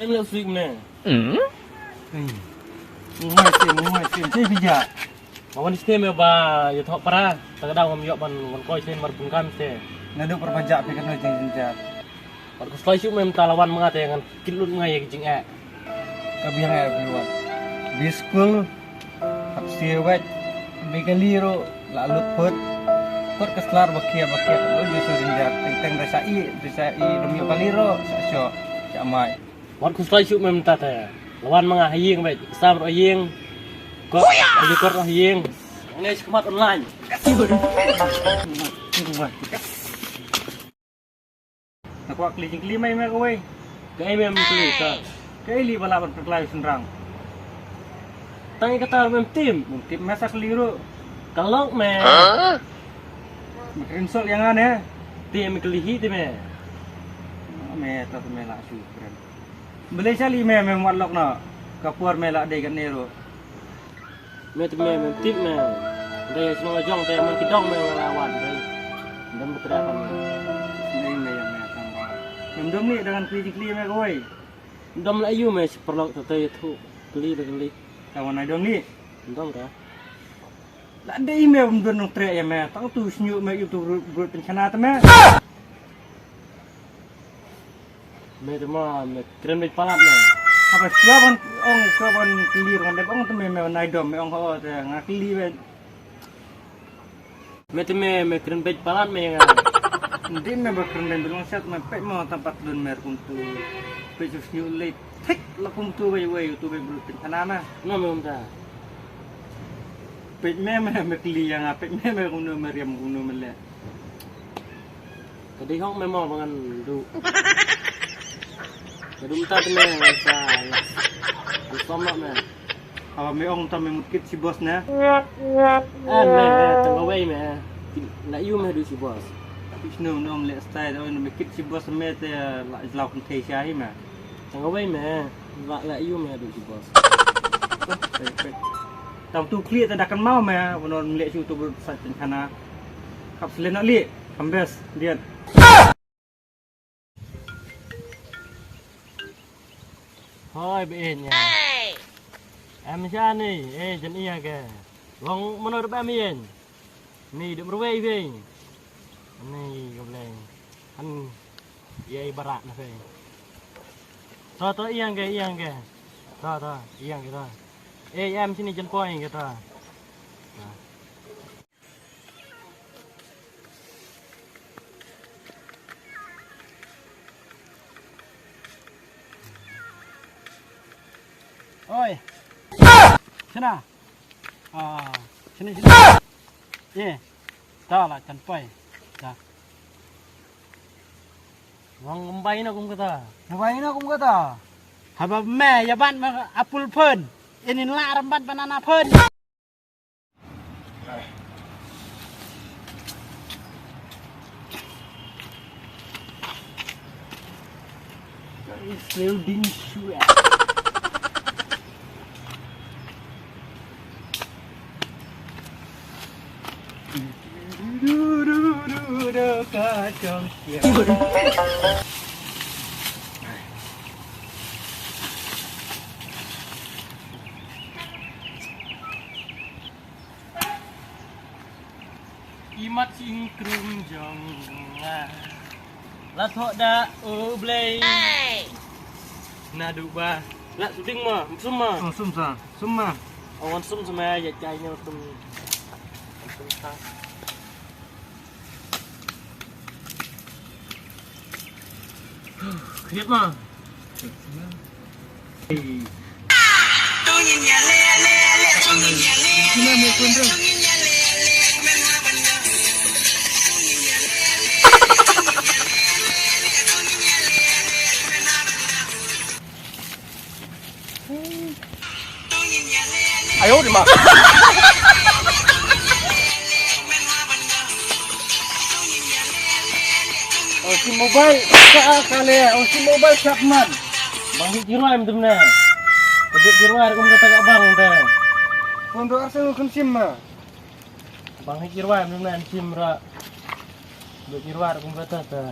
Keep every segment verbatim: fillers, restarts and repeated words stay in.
Em leh sik ne. Hmm? Ei. Ngoi sim, ngoi sim, te bija. Awan stem ya ba ya thok para. Tagada ngam yok ban wan koi sim mar pun kan te. Nadu perbaja pe kan jeng jenjar. Wat ku slai suk mem talawan manga te ngan kilut ngai ya jing eh. Ka biang eh biwan. Biskul. Hap sie wet. Bi kali ro la lut put. Put ka slar bakia bakia. Lo ju su jinjar. Teng teng da sa i, da sa i dum yu kali ro. Sa syo. Sa mai. Wat ku slai suk mem ta te. Lawan manga haying wet. Sam ro haying. Kor, ayu kor ro haying. Ngai skemat online. Na kwah kli jingkli mai me kawei. Kaei mem kli ka? Kaei li ba lah ban pyrkhlai synrang? Tang i kata mem tim. Mem tip me sa kli ruh. Ka lok me. Me kren sol ïa nga ne. Te me kli hi te me. Me ta te me lah shu kren. Balei sa li me mem wat lok na. Ka por me lah dei kane ruh. Me te me, me tip me. Dei shnong la jong te man ki dong me la wan dei. Dam betra kan me. Dei me yang me tang ba. Mem dom ni dengan kli kli me kawei. Dom la yu me si paralok te te thu. Kli te kli. Ka wan ai dom ni. Dom ka. La dei me mem don nong treh ïa me. Tang tu snyu me yu tu brut brut pynkhana te me. Me te ma, me kren bej palat me. Haba shuwa ban ong, shuwa ban kli ruh ngan dep ong te me, me nai dom, me ong ho te nga kli bej. Me te me, me kren bej palat me nga. Ndi me ba kren bej belong sat me pej mo tam pat lun me kum tu. Pej shu snyu leit thik la kum tu wei wei tu bej brut pej khana me. No me um ta. Pej me me, me kli ïa nga, pej me me kumno me riam kumno me leh. Ka dei hok me mo ba ngan duh. Ka dum ta te me ngan sa ngan som nok me. Haba me ong ta me mut kit si boss ne. Ah me, me tang kawei me. La yu me duh si boss. Pis nung nung leh style oi me kit si boss me te la jlaw kan thei sia hi me. Tang kawei me. La la yu me duh si boss. Tam tu kli ta da kan mau me. Wono leh shu tu sa chen khana. Kap selen nak li. Kambes diat. Hoi be nya. Em sha ni, eh jan ia ke. Long mano rep em yen. Ni dep rwei be. Ni ka bleng. Han ia i barak na fe. To to iang ke iang ke. To to iang ke to. Eh em sini jan poi ke to. To. Oi. Sini. Ah, sini sini. Eh. Ta la kan pai. Ta. Wang mbai na kum kata. Mbai na kum kata. Haba me ya ban ma apple phun. Ini la ram ban banana phun. Imat sing krung jong nga. La thoh da u Blei. Na du ba. La suding ma, sum ma. Oh, sum sa, sum ma. Oh, wan sum sum ya, ya, ya, sum. Sum sa. Khriat ma. Ayo di ma. Oh, si mobile ka ka le, oh, si mobile shop man. Bang hi jirwai mtum ne. Kedut jirwai kum kata ka bang te. Pun do arsa kum sim ma. Bang hi jirwai mtum ne sim ra. Kedut jirwai kum kata te.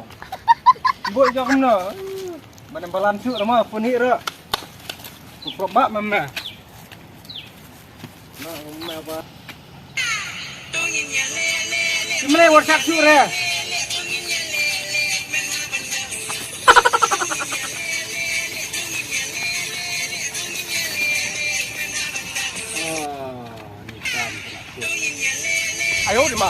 Bo jok no. Mana balan suk rama pun hik ra. Ku prop bak mama. Ma ma ba. Mana WhatsApp suk ra. Ayo di ma.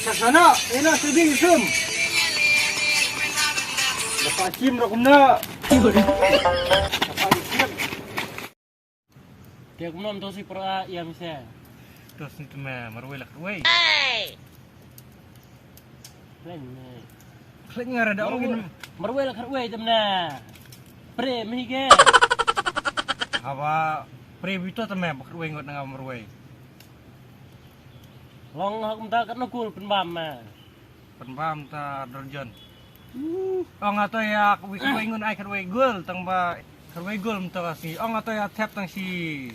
Sa sana, ina suding sum. Dapat sim ra kumna. Dapat sim. Te kumno mynta si para ïa mise. Tos ni teme marwei la kharwei. Khlaiñ me. Khlaiñ nga ra da ong. Marwei la kharwei teme na. Pre me hi ke. Haba pre bito teme ba kharwei ngot na nga marwei. Long ha kumta kat na kul pynbam me. Pynbam ta Dorjon. Ong ato ïa kawei kawei ngun ai khatwei gol tang ba khatwei gol mynta ka sngi. Ong ato ïa thep tang shi.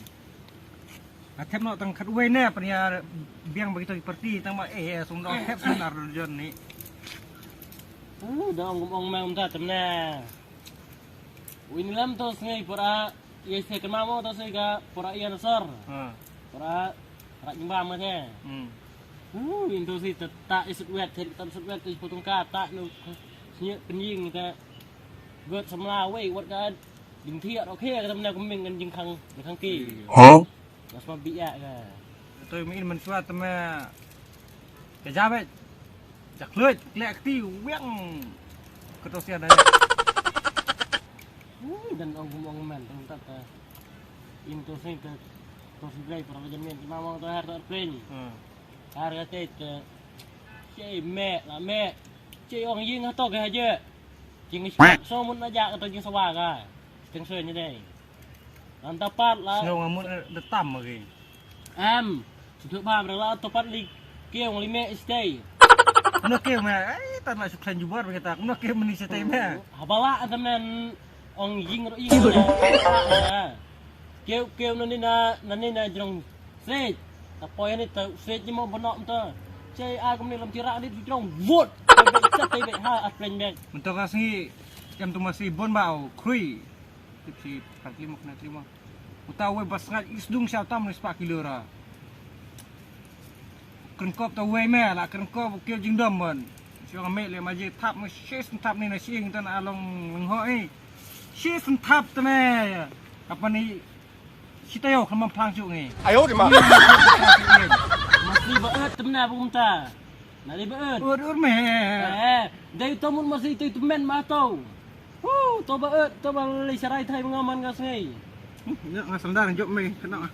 Nga thep noh tang khatwei ne pyn ïa biang ba kito ki parti tang ba eh sum dong thep sum ar Dorjon ni. Uh, dong ong mang mynta tem ne. Win lam to sngi para. Ye se kema mo to se ka pora ian sor. Ha. Pora rak nyimba ma the. Hmm. Uh, into si ta ta isut wet, the ta isut wet, is potong ka ta no. Snya penying ta. Got samla wei wat ka ding thiak, okay, ka tamna kuming kan jingkhang, jingkhang ti. Hah? Gas ma biak ka. Toi min men swa tama. Ka jabe. Jak lut, klek ti wiang. Ka to sia da. Hmm, dan ong kum ong man tong tat ta. Im to sing ta to si drai para jamin ki mamang to har to plane. Hmm. Har ka te te. Che me la me. Che ong ying ha to ka je. Jing so mun na ja ka to jing sawa ka. Teng so ni dai. Lan ta pat la. Snow ngamut de tam agi. Em, sudut ba bra la to pat li kiew li me stay. Kuno kiew me, ai tan la suklan jubor kita. Kuno kiew meni stay me. Habala antam nen ong ying ro ying. Kiew kiew nani na nani na jrong sej. Ta poi ni ta sej ni mo bonok ta. Chei a kumni lam tira ni jrong vot. Chei be ha at pleng bek. Mentok asngi em tu masih bon ba au krui. Tip si phan klimo kena klimo. Uta wei ba sngat is dung sha tam ni spa kilo ra. Kren kop ta wei me la kren kop u kiew jingdom ban. Shu nga me le ma je thap me shi sentap ni na shi ing tan along lengho i. Shi sentap ta me. Apa ni shi tayo khlem plang shu ngi. Ayo di ma. Masi ba et temna bum ta. Na di ba et. Ur ur me. Eh, dai to mun masi to temen ma to. Hu, to ba et, to ba lei sharai thai nga man nga sngai. Nya nga sandar jop me kena.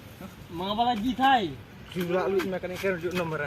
Manga bala ji thai. Sibla lu me kena ker jop nomor.